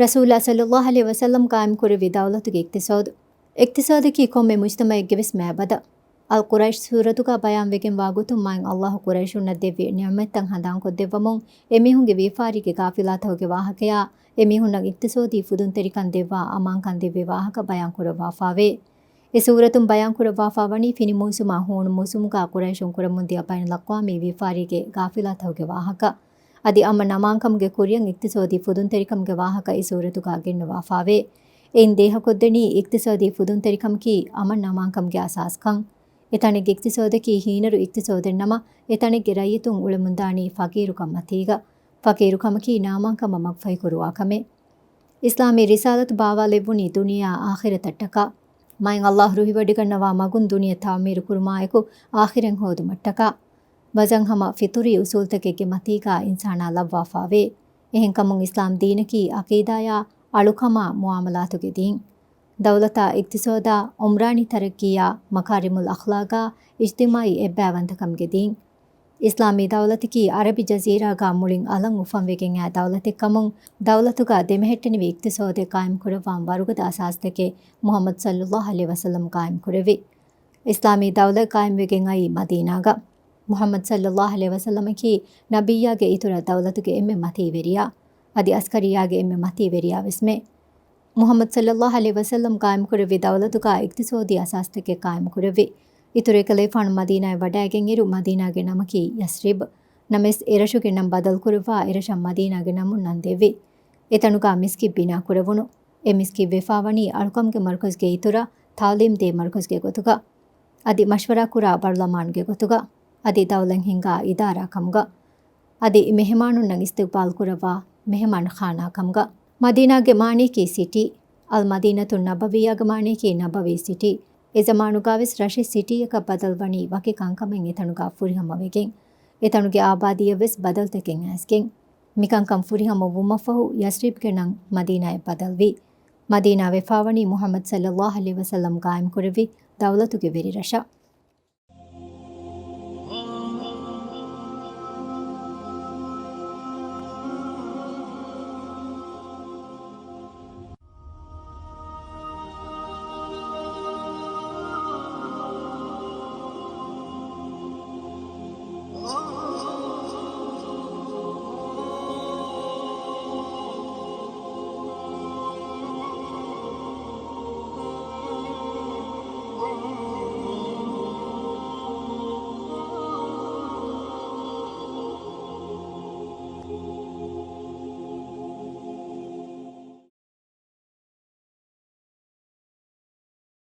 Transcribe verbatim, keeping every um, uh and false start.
ރަސޫލާ ޞައްލައްލާހު ޢަލައިހި ވަސައްލަމް ޤާއިމް ކުރެއްވި ދައުލަތުގެ އިޤްތިޞާދު. އިޤްތިޞާދަކީ ކޮންމެ މުޖްތަމަޢެއްގެ ވެސް މައިބަދަ. އަލް ޤުރައިޝް ސޫރަތުގަ ބަޔާން ވެގެން ވާ ގޮތުން މާތް ﷲ ޤުރައިޝުންނަށް ދެއްވި ނިޢުމަތްތައް ހަނދާންކޮށްދެއްވަމުން، އެމީހުންގެ ވިޔަފާރީގެ ޣާފިލާތަކުގެ ވާހަކަޔާ، އެމީހުންނަށް އިޤްތިޞާދީ ފުދުންތެރިކަން ދެއްވާ އަމާންކަން ދެއްވި ވާހަކަ ބަޔާން ކުރައްވާފާވޭ. އެ ސޫރަތުން ބަޔާން ކުރައްވާފާ ވަނީ ފިނި މޫސުމާ ހޫނު މޫސުމުގަ ޤުރައިޝުން ކުރަމުންދިޔަ ބައިނަލްއަޤްވާމީ ވިޔަފާރީގެ ޣާފިލާތަކުގެ ވާހަކަ. އަދި އަމަން އަމާންކަމުގެ ކުރިއަށް އިޤްތިޞާދީ ފުދުންތެރިކަމުގެ ވާހަކަ އެ ސޫރަތުގަ ގެންނަވާފާވޭ. އެއިން ދޭހަކޮށްދެނީ އިޤްތިޞާދީ ފުދުންތެރިކަމަކީ އަމަން އަމާންކަމުގެ އަސާސްކަން. އެތަނެއްގެ އިޤްތިޞާދަކީ ހީނަރު އިޤްތިޞާދެއްނަމަ، އެތަނެއްގެ ރައްޔިތުން އުޅެމުންދާނީ ފަޤީރުކަން މަތީގަ. ފަޤީރުކަމަކީ ނާމާންކަމަށް މަގުފަހިކުރުވާ ކަމެއް. އިސްލާމީ ރިސާލަތު ބާވާލެއްވުނީ ދުނިޔެއާ އާޚިރަތަށްޓަކާ. މާތް ﷲ ރުހިވޮޑިގަންނަވާ މަގުން ދުނިޔެ ތަޢުމީރު ކުރުމާއެކު އާޚިރަތް ހޯދުމަށްޓަކާ. ވަޒަން ހަމަ ފިޠުރީ އުޞޫލުތަކެއްގެ މަތީގަ އިންސާނާ ލައްވާފާވޭ. އެހެންކަމުން އިސްލާމް ދީނަކީ ޢަޤީދާޔާ، އަޅުކަމާ، މުޢާމަލާތުގެ ދީން. ދައުލަތާ، އިޤްތިޞާދާ، ޢުމްރާނީ ތަރައްޤީއާ، މަކާރިމުލް އަޚްލާޤާ، އިޖްތިމާޢީ އެއްބައިވަންތަކަމުގެ ދީން. އިސްލާމީ ދައުލަތަކީ ޢަރަބި ޖަޒީރާގަ މުޅިން އަލަށް އުފަންވެގެން އައި ދައުލަތެއްކަމުން، ދައުލަތުގަ ދެމެހެއްޓެނިވި އިޤްތިޞާދެއް ޤާއިމް ކުރައްވާން ވަރުގަދަ އަސާސްތަކެއް މުޙައްމަދު ޞައްލައްލާހު ޢަލައިހި ވަސައްލަމް ޤާއިމް ކުރެއްވި. އިސްލާމީ ދައުލަތް ޤާއިމްވެގެން އައީ މަދީނާގަ. މުޙައްމަދު ޞައްލައްލާހު ޢަލައިހި ވަސައްލަމަކީ ނަބިއްޔާގެ އިތުރަށް ދައުލަތުގެ އެންމެ މަތީ ވެރިޔާ، އަދި އަސްކަރިއްޔާގެ އެންމެ މަތީ ވެރިޔާ ވެސްމެ. މުޙައްމަދު ޞައްލައްލާހު ޢަލައިހި ވަސައްލަމް ޤާއިމްކުރެއްވި ދައުލަތުގަ އިޤްތިޞާދީ އަސާސްތަކެއް ޤާއިމްކުރެއްވި. އިތުރު އެކަލޭފާނު މަދީނާއަށް ވަޑައިގެންއިރު، މަދީނާގެ ނަމަކީ ޔަސްރިބް. ނަމަވެސް، އެރަށުގެ ނަން ބަދަލުކުރައްވާ، އެރަށަށް މަދީނާގެ ނަމުން ނަން ދެއްވި. އެތަނުގަ މިސްކިތް ބިނާކުރެވުނު. އެ މިސްކިތް ވެފާވަނީ އަޅުކަމުގެ މަރުކަޒުގެ އިތުރަށް ތަޢުލީމް ދޭ މަރުކަޒުގެ ގޮތުގަ، އަދި މަޝްވަރާކުރާ ބަރުލަމާނުގެ ގޮތުގަ، އަދި ދައުލަތް ހިންގާ އިދާރާ ކަމުގަ، އަދި މެހެމާނުންނަށް އިސްތިޤްބާލް ކުރައްވާ މެހެމާން ޚާނާ ކަމުގަ. މަދީނާގެ މާނަޔަކީ ސިޓީ. އަލް މަދީނަތު ނަބަވިއްޔާގެ މާނަޔަކީ ނަބަވީ ސިޓީ. އެ ޒަމާނުގަވެސް ރަށެއް ސިޓީއަކަށް ބަދަލުވަނީ ވަކި ކަންކަމެއް އެތަނުގަ ފުރިހަމަވެގެން. އެތަނުގެ އާބާދީއަށްވެސް ބަދަލުތަކެއް އައިސްގެން. މިކަންކަން ފުރިހަމަވުމަށްފަހު ޔަސްރިބްގެ ނަން މަދީނާއަށް ބަދަލުވި. މަދީނާ ވެފާވަނީ މުޙައްމަދު ޞައްލައްލާހު ޢަލައިހި ވަސައްލަމް ޤާއިމްކުރެއްވި ދައުލަތުގެ ވެރިރަށަށް.